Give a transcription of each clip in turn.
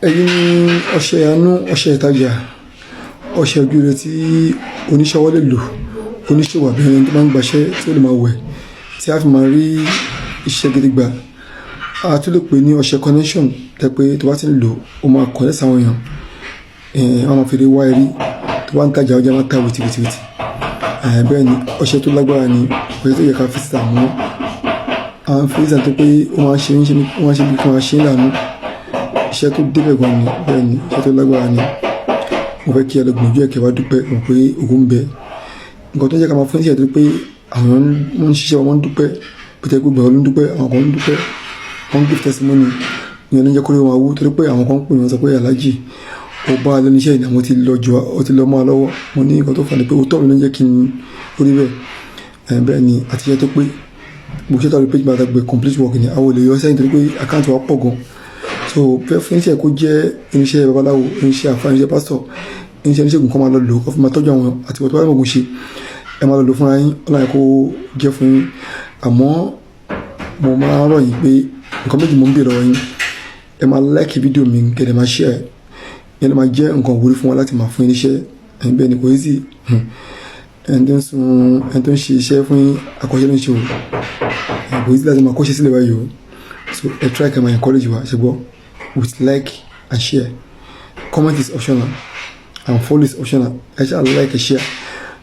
Èyí ni ọṣẹ àánú, ọṣẹ ìtajà, ọṣẹ ojúure tí oníṣẹ́ ọwọ́ lè lò, oníṣòwò àbí ẹni tó máa ń gbaṣẹ́ tí ó lè máa wẹ̀, tí a fi máa rí iṣẹ́ gidi gbà. A tún lè pè ní ọṣẹ connection, tẹ́ pé tó bá ti ń lò ó, máa connect sáwọn èèyàn, wọ́n máa fi rí wá ẹrí. Tó bá ń tajà, ọjà máa ta wìtìwìtìwìtì. Bẹ́ẹ̀ ni, ọṣẹ tó lágbára ni, ọṣẹ tó yẹ ká fi síta. Àwọn à ń fi síta tó pé ó máa ń ṣe ń ṣe, ó máa ń ṣe bí kí wọ́n ṣe ń lànà iṣẹ́ tó débẹ̀ gan ni. Bẹ́ẹ̀ ni, iṣẹ́ tó lágbára ni. Mo fẹ́ kí ẹ lọ gbìyànjú ẹ̀, kẹ́ wá dúpẹ́ mọ̀ pé ògùn ń bẹ. Nǹkan tó ń jẹ́ ká máa fún iṣẹ́ tó pé àwọn èèyàn ń ṣiṣẹ́, wọn ń dúpẹ́ pété, gbogbo àwọn ló ń dúpẹ́, àwọn kan ń dúpẹ́, wọ́n ń give testimony. Ìyẹn ló ń jẹ́ kó rí wọn wú, torí pé àwọn kan ń pè wọ́n sọ pé, "Aláàjì, ó bá lẹ́nu iṣẹ́ ìní, àwọn ti lọ jù, ó ti lọ mọ́ ọ lọ́wọ́." Mo ní nǹkan tó fà ní pé òótọ́ mi ló ń jẹ́ kí n rí bẹ́ẹ̀. Bẹ́ẹ̀ ni, àti iṣẹ́ tó pé gbogbo iṣẹ́ tó rí pé gbàgbé gbé complete work ni àwọn olè yọ sẹ́yìn, torí pé account wa pọ̀ gan. So fẹ́ fún iṣẹ́, kó jẹ́ irinṣẹ́ babaláwo, irinṣẹ́ àfa, irinṣẹ́ pásítọ̀, irinṣẹ́ oníṣègùn kan máa lọ lò, kó fi máa tọ́jú àwọn àti wọ́n tó bá mọ̀gùn ṣe, ẹ máa lọ lò fúnra yín. Ọlọ́run kó jẹ́ fún yín. Àmọ́ mo máa ń rọ̀ yín pé nǹkan méjì mo ń bèèrè lọ́wọ́ yín: ẹ máa like fídíò mi, kẹ́ ẹ máa share. Yẹn ló máa jẹ́ nǹkan ìwúrí fún wa láti máa fún yín níṣẹ́. Ẹ̀yin bẹ́ẹ̀ ni, kò easy. Ẹni tó ń sun, ẹni tó ń ṣe iṣẹ́ fún yín, akọ́ṣẹ́ ló ń ṣe o. Kò easy láti máa kọ́ṣẹ́ sílẹ̀ báyìí o. So ẹ try kẹ́ máa encourage wa, ṣe gbọ́, with like and share. Comment is optional and follow is optional. Ẹ ṣáà like, ẹ share.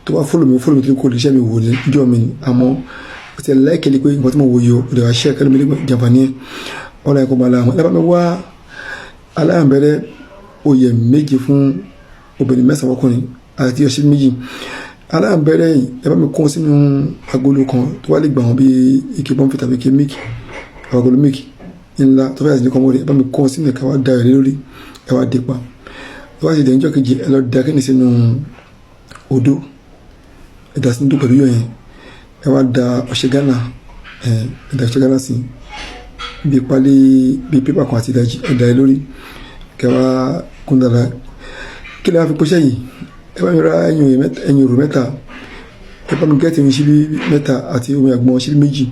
Tó bá follow mi, follow mi, tó kó lè ṣe mi wò ní ìjọ mi ni. Àmọ́ ó ti like lè pé nǹkan tí mo wò yìí o, ó lè wá share kẹ́lẹ́ mi lè jàǹfààní ẹ̀. Ọ̀rọ̀ ẹ̀kọ́ bá la àwọn ẹ bá mi wá aláyànbẹ̀rẹ̀ oyè méje fún obìnrin, mẹ́sàn-án ọkùnrin àti ọṣẹ méjì. Aláyànbẹ̀rẹ̀ yìí, ẹ bá mi kó sínú agolo kan tó wá lè gbà wọ́n, bíi ike Bournvita tàbí ike milk, agolo milk ńlá tó fẹ́ àti nìkan mọ́rí. Ẹ bá mi kó sínú ẹ̀ka, wá da ẹ̀rí lórí, ẹ wá dé pa. Tó bá ti dẹ̀ níjọ́ kejì, ẹ lọ da kíni sínú odó, ẹ dà sínú odó pẹ̀lú iyọ̀ yẹn. Ẹ wá da ọṣẹ Ghana, ẹ da ọṣẹ Ghana sí bí pálí bí pépà kan àti ìdajì, ẹ da ẹ lórí, kẹ wá kún dáadáa. Kí lè wá fi pọ́ṣẹ́ yìí? Ẹ bá mi ra ẹyin òrò mẹ́ta, ẹ bá mi get omi ṣíbí mẹ́ta àti omi àgbọn ṣíbí méjì.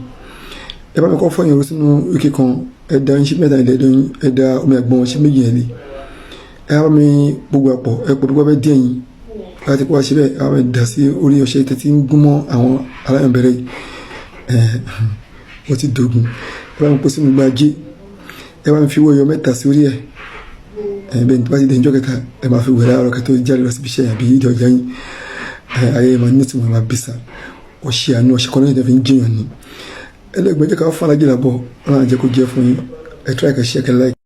Ẹ bá mi kọ́ fọ́ ẹyin òrò sínú ike kan, ẹ da oyin ṣíbí mẹ́ta, ẹ da omi àgbọn ṣíbí méjì yẹn lé. Ẹ bá mi gbogbo àpọ̀, ẹ pọ̀ gbogbo abẹ́ díẹ̀ yín láti kó wá síbẹ̀. Ẹ bá mi dà sí orí ọṣẹ tẹ́tí ń gún mọ́ àwọn aláyànbẹ̀rẹ̀ yìí. Ẹ ó ti dògùn. Ẹ bá mi kó sínú gbájé, ẹ bá mi fi owó ẹyọ mẹ́ta sí orí ẹ. Ẹ bẹ́ẹ̀ ni, tó bá ti dé ìjọ́ kẹta, ẹ máa fi wẹ̀ láàárọ̀ kẹtó jáde lọ síbi iṣẹ́ àbí ìdí ọjà yín. Ẹ ayé máa ní ìtumọ̀, máa bísà. Ọṣẹ àánú, ọṣẹ kan náà fi ń jẹyàn ni. Ẹlẹgbẹ́ jẹ́ ká fún alájì làbọ̀, ọlọ́run á jẹ́ kó jẹ́ fún yín. Ẹ try kẹ́ share, kẹ́ like.